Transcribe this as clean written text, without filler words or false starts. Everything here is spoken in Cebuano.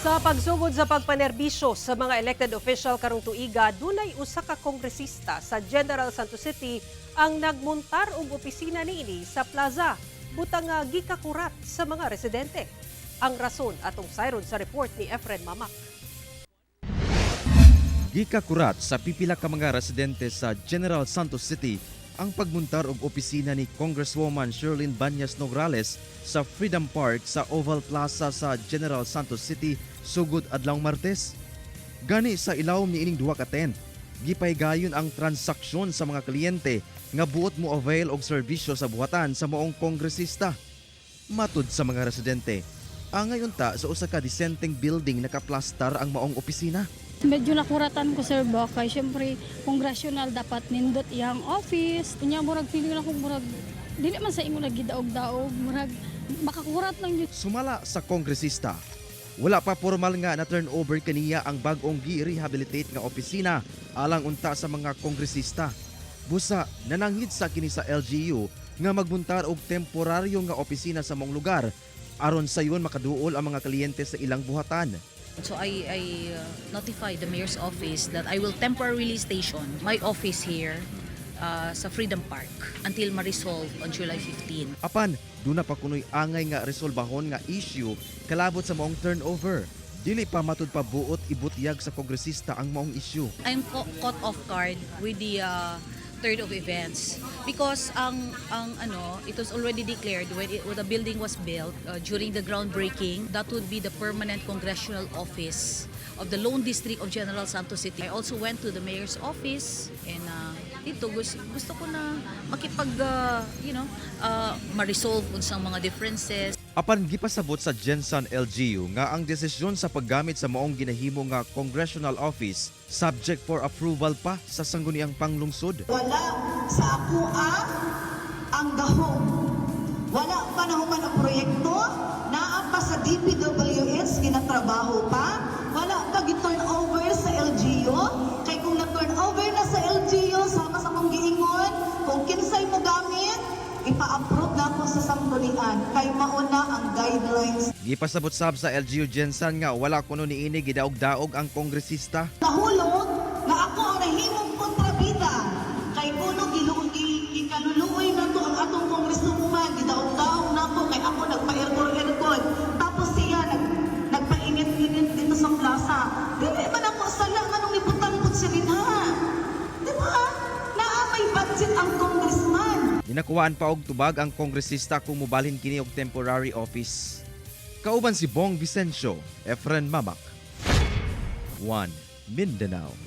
Sa pagsugod sa pagpanerbisyo sa mga elected official karong tuiga, dunay usa ka kongresista sa General Santos City ang nagmuntar og opisina niini sa plaza, butang nga gikakurat sa mga residente. Ang rason, atong sayron sa report ni Efren Mamak. Gikakurat sa pipila ka mga residente sa General Santos City ang pagmuntar og opisina ni Congresswoman Sherlyn Banyas Nograles sa Freedom Park sa Oval Plaza sa General Santos City sugod adlawng Martes. Gani sa ilawom niining duha ka tent, gipahigayon ang transaksyon sa mga kliyente nga buot mo avail og serbisyo sa buhatan sa maong kongresista. Matud sa mga residente, angay unta sa usa ka disenteng building nakaplastar ang maong opisina. Medyo nakuratan ko, sir, ba kay syempre congressional, dapat nindot iyang office. Unya murag feeling na kung murag dili man sa ingon gidaog-daog, murag makakurat lang yun. Sumala sa kongresista, wala pa formal nga na turnover kaniya ang bag-ong gi-rehabilitate nga opisina alang unta sa mga kongresista. Busa nananghid sa kini sa LGU nga magmuntar og temporaryo nga opisina sa maong lugar aron sayon makaduol ang mga kliyente sa ilang buhatan. So I notified the mayor's office that I will temporarily station my office here sa Freedom Park until ma-resolve on July 15. Apan duna pa kunoy angay nga resolbahon nga issue kalabot sa maong turnover. Dili pa matud pa buot ibutyag sa kongresista ang maong issue. I'm caught off guard with the third of events because ang ano, it was already declared when the building was built, during the groundbreaking, that would be the permanent congressional office of the lone district of General Santos City. I also went to the mayor's office and dito gusto ko na makipag ma-resolve unsang mga differences. Apan gipasabot sa Gensan LGU nga ang desisyon sa paggamit sa maong ginahimo nga congressional office subject for approval pa sa Sangguniang Panglungsod. Wala sa akoa ang gahom. Wala pa nahuman ang proyekto, naa pa sa DPWH, ginatrabaho pa, wala pa gi-turn over sa LGU. Kay kung na-turn over na sa LGU, sama sa akong giingon, kung kinsay mo gamit, ipa-approve na ako sa sanggunian kay mauna ang guidelines. Gipasabot sab sa LGU Gensan nga wala kuno niini gidaog-daog ang kongresista. Nahulog nga ako ang nahimong kontrabida kay kuno gikaluluoy na to ang atong congresswoman, gidaog-daog nako kay ako nagpa-aircon aircon, tapos siya nagpainit-init dito sa plaza. Dili man ako sala, nganong ibutang pud siya dinha? Di ba naa may budget ang congressman? Ginakuhaan pa og tubag ang kongresista kung mobalhin kini og temporary office. Kauban si Bong Vicencio, Efren Mamak. 1 Mindanao.